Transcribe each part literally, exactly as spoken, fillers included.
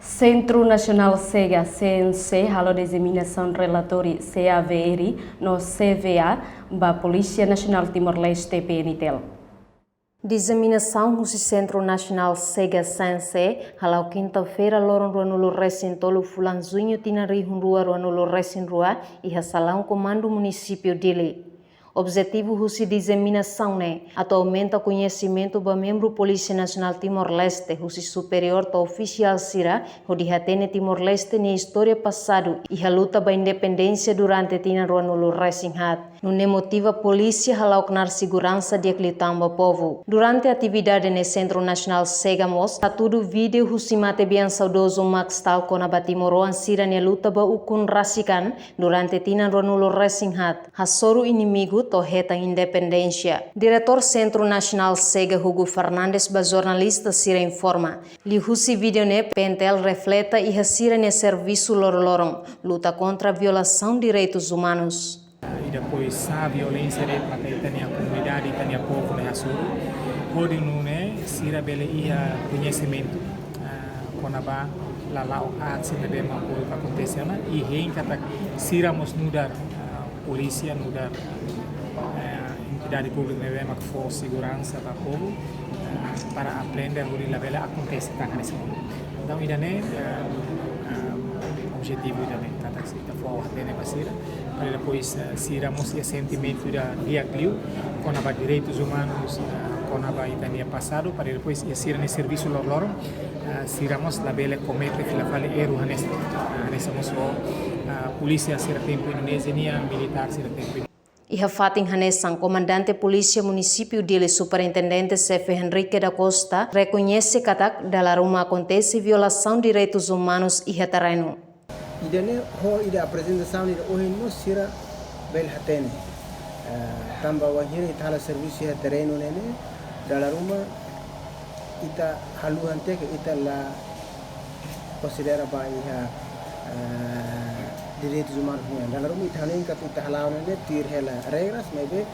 Sentru Nasionál Sega, C N C, halo diseminasaun relatóriu C A V R no C V A ba Polísia Nasionál Timor-Leste, P N T L. Diseminasaun husi Sentru Nasionál Sega, C N C, hala'o kinta-feira, loron ruanulu-resin-tolu fulan Juñu tinan rihun rua ruanulu-resin-rua, iha salaun Komandu Munisípiu Dili. Objetivu husi diseminasaun ne'e atu aumenta koñesimentu ba membru Polísia Nasionál Timor-Leste, husi superiór to'o ofisiál sira, hodi hatene Timor-Leste nia istória pasadu iha luta ba independénsia durante tinan ruanulu-resin-haat. Nune'e motiva polísia hala'o knaar seguransa di'ak liután ba povu. Durante atividade ne'e, Sentru Nasionál Sega mós hatudu vídeo husi matebian saudozu Max Stahl kona-ba timoroan sira-nia luta ba ukun rasik an durante tinan ruanulu-resin-haat, hasoru inimigu to'o hetan independénsia. Diretór Sentru Nasionál Sega, Hugo Fernandes, ba jornalista sira informa, liuhusi vídeo ne'e, P N T L refleta iha sira-nia servisu loroloron, luta kontra violasaun direitus umanus. I depois sa violénsia de'it maka ita-nia komunidade, ita-nia povu ne'e hasoru. Hodi nune'e sira bele iha koñesimentu, ah, kona-ba lala'ok aat sira ne'ebé mak akontese ona, i hein katak sira mós nu'udar, ah, polísia, nu'udar, ah, entidade públika ne'ebé mak fó seguransa ba povu, ah, para aprende hodi labele akontese tan hanesan. Entaun ida-ne'e, ah, ah, objetivu ida-ne'e, katak ita fó hatene ba sira, para depois, ah, sira mós iha sentimentu ida di'ak liu kona-ba direitus umanus, ah, kona-ba ita-nia pasadu, para depois iha sira-nia servisu loroloron, ah, sira mós labele komete fila fali erru hanesan, ah, hanesan mós fó, ah, polísia sira tempu Indonézia nian, militár sira tempu Iha fatin hanesan, Komandante Polísia Munisípiu Dili, Superintendente Xefe Henrique da Costa, rekoñese katak dala ruma akontese violasaun direitus umanus iha terrenu. Ida-ne'e ho ida aprezentasaun ida ohin mós sira bele hatene. Eh, tanba wainhira ita halo servisu iha terrenu ne'e ne'e, dala ruma ita haluha tiha ke ita la konsidera ba iha, eh, direitus umanus nian. Dala ruma ita hanoin katak ita hala'o ne'e ne'e tuir hela regras, maibé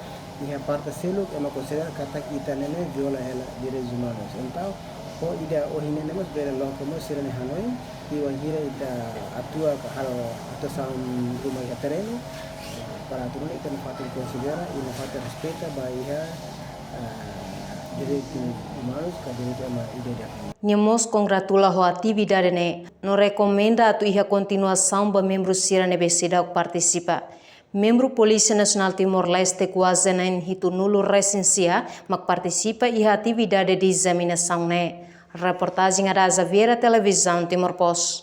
iha parte seluk ema konsidera katak ita ne'e ne'e viola hela direitus umanus. Entaun, ho ida ohin ne'e ne'e mós bele loke mós sira-nia hanoin, i wainhira ita atua ka halo atuasaun ruma iha terrenu, para atu nune'e ita nafatin konsidera i nafatin respeita ba iha, eh, direitus umanus ka direitu ema ida-idak nian. Nia mós kongratula ho atividade ne'e, no rekomenda atu iha kontinuasaun ba membru sira ne'ebé seidauk partisipa. Membru Polísia Nasionál Timor-Leste kuaze na'in hitunulu-resin-sia mak partisipa iha atividade diseminasaun ne'e. Reportajen Adaza Vieira, Televizaun Timor Post.